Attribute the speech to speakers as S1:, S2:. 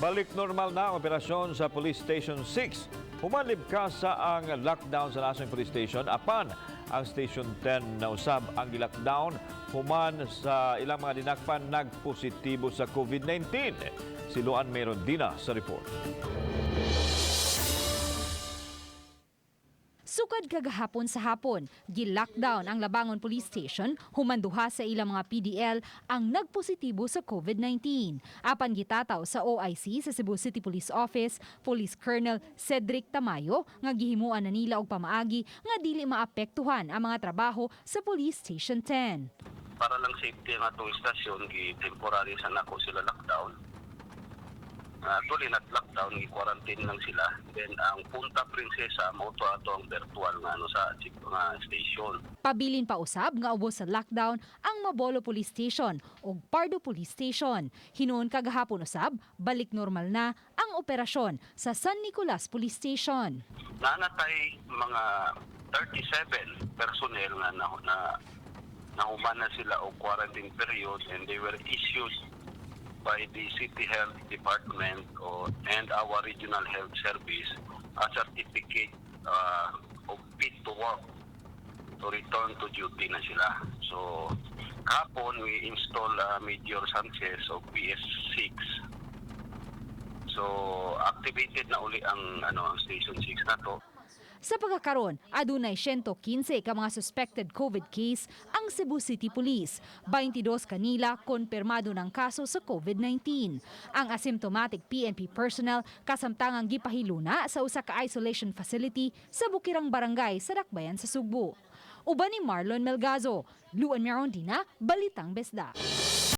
S1: Balik normal na ang operasyon sa Police Station 6 human libkasa ang lockdown sa Nasong Police Station, apan ang Station 10 na usab ang gi-lockdown human sa ilang mga dinakpan nagpositibo sa COVID-19. Si Luan Merondina sa report.
S2: Sukad kagahapon sa hapon, gi-lockdown ang Labangon Police Station human duha sa ilang mga PDL ang nagpositibo sa COVID-19. Apan gitataw sa OIC sa Cebu City Police Office, Police Colonel Cedric Tamayo, nga gihimuan na nila og pamaagi nga dili maapektuhan ang mga trabaho sa Police Station 10.
S3: Para lang safety ang atong istasyon, gi temporary sa nako sila lockdown. Actually, not lockdown, gi-quarantine lang sila. Then ang Punta Princesa mao to ato ang virtual nga ano sa nga station.
S2: Pabilin pa usab nga ubos sa lockdown ang Mabolo Police Station ug Pardo Police Station. Hinuon kagahapon usab, balik normal na ang operasyon sa San Nicolas Police Station.
S3: Naa natay mga 37 personnel nga na nahuman na sila og quarantine period and they were issued by the City Health Department and our Regional Health Service a certificate of fit to work to return to duty na sila. So, kahapon we install Major Sanchez of PS6. So, activated na uli ang ano ang Station 6 na to.
S2: Sa pagkakaron, adunay 115 ka mga suspected COVID case ang Cebu City Police. 22 kanila konpirmado ng kaso sa COVID-19. Ang asymptomatic PNP personnel kasamtangang gipahiluna sa usa ka isolation facility sa Bukirang Barangay sa Dakbayan sa Sugbo. Uban ni Marlon Melgazo, Luan Mirondina, Balitang Bisdak.